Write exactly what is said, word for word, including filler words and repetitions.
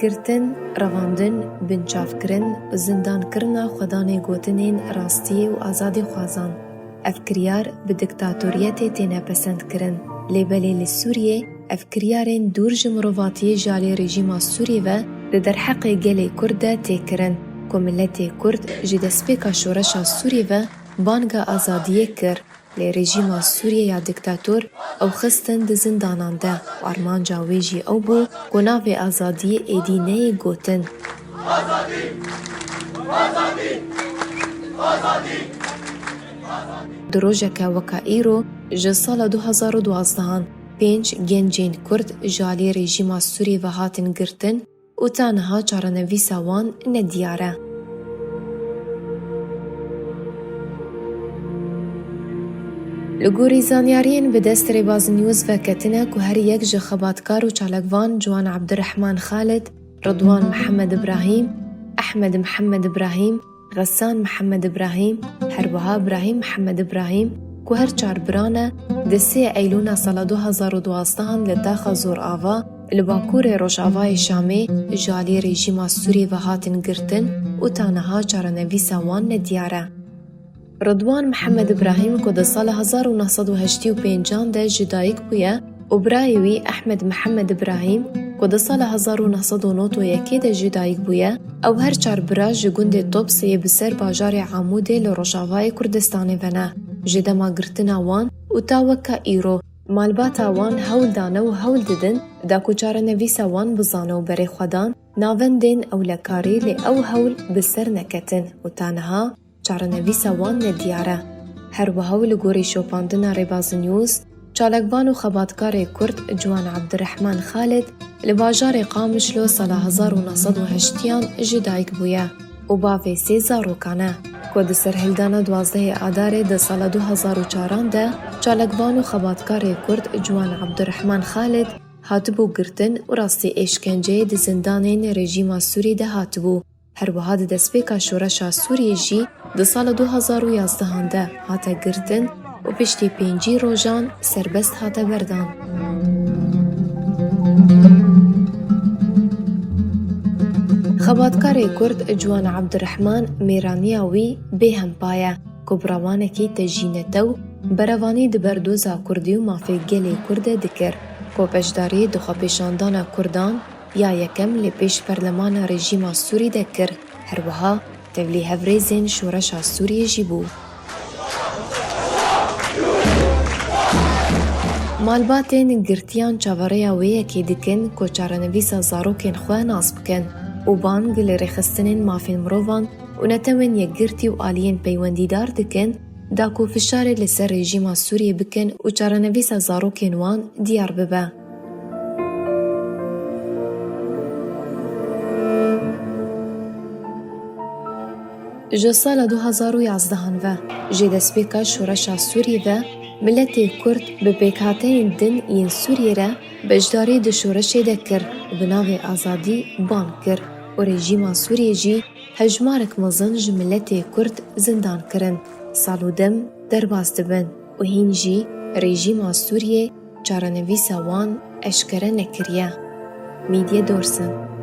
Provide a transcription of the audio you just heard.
Girtin, revandin, binçavkirin û zindankirina xwedanê gotinên rastiyê û azadîxwazan. Ev kiryar bi diktatoriyetê têne pesendkirin. Lê belê li Sûriyê ev kiryarên dûr ji mirovatiyê ji alî rejîma Sûrî ve di derheqê gelê Kurd de tê kirin, ku miletê Kurd ji destpêka şoreşa Sûrî ve banga azadiyê kir. Lê rejîma Sûriyê ya diktator ew xistin di zindanan de û armanca wê jî ew bû ku navê azadiyê êdî neyê gotin. Di rojeke weka îro, ji sala du hazar û duazdehan pênc gencên Kurd ji alî rejîma Sûrî ve hatin girtin û ta niha çarenivîsa wan nediyar e. Li gorî zanyariyên bi dest Rêbaz News ve ketine ku her yek ji xebatkar û çalakvan Ciwan Ebdirehman Xalid, Ridwan Mihemed Ibrahîm, Ehmed Mihemed Ibrahîm, Xesan Mihemed Ibrahîm, her wiha Ibrahîm Mihemed Ibrahîm, ku her çar bira ne, di sê Eylûna sala du hazar û duazdehan li taxa Zorava, li bakurê rojavayê Şamê, ji alî rejîma Sûrî ve hatin girtin û ta niha çarenivîsa wan nediyar e. Ridwan Mihemed Ibrahîm, ku di sala hezar û neh sed û heştê û pêncan de ji dayik bûye, û birayê wî Ehmed Mihemed Ibrahîm, ku di sala hezar û neh sed û nod û yekê de ji dayik bûye, ew her çar bira ji gundê Topsê yê bi ser bajarê Amûdê li rojavayê Kurdistanê ve ne. Ji dema girtina wan û ta weka îro, malbata wan hewl dane û hewl didin da ku çarenivîsa wan bizane û berê xwe dan navendên ewlekarî, lê ew hewl bi ser neketin û ta niha çarenivîsa wan nediyar e. Her wiha û li gorî şopandina Rêbaz News, çalakvan û xebatkarê Kurd Ciwan Ebdirehman Xalid li bajarê Qamişlo sala hezar û neh sed û heştiyan ji dayik bûye û bavê sê zarokan e, ku di serhildana duwazdehê Adarê di sala du hazar û çaran de çalakvan û xebatkarê Kurd Ciwan Ebdirehman Xalid hatibû girtin û rastî êşkenceyê di zindanên rejîma Sûrî de hatibû. Her wiha di destpêka şoreşa Sûriyê jî di sala du hazar û yazdehan de hate girtin û piştî pêncî rojan serbest hate berdan. Xebatkarê Kurd Ciwan Ebdirehman mêraniya wî bêhempa ye ku bi rawanekî tejî netew berevanî di ber doza Kurdî û mafê gelê Kurd de dikir, ku beşdarî di xwepêşandana Kurdan ya yekem li pêş perlemana rejîma Sûrî de kir, her wiha tevlî hevrêzên şoreşa Sûriyê jî bû. Malbatên girtiyan çaverêya wê yekê dikin ku çarenivîsa zarokên xwe nas bikin û bang li rêxistinên mafên mirovan û netewên yekgirtî û aliyên peywendîdar dikin, da ku fişarê li ser rejîma Sûriyê bikin û çarenivîsa zarokên wan diyar bibe. Ji sala du hazar û yazdehan ve, ji destpêka şoreşa Sûriyê ve, miletê Kurd bi pêkhateyên din yên Sûriyê re beşdarî di şoreşê de kir û bi navê azadî bang kir û rejîma Sûriyê jî hejmarek mezin ji miletê Kurd zindan kirin, sal û dem derbas dibin û hîn jî rejîma Sûriyê çarenivîsa wan eşkere nekiriye. Mîdye Dorsin.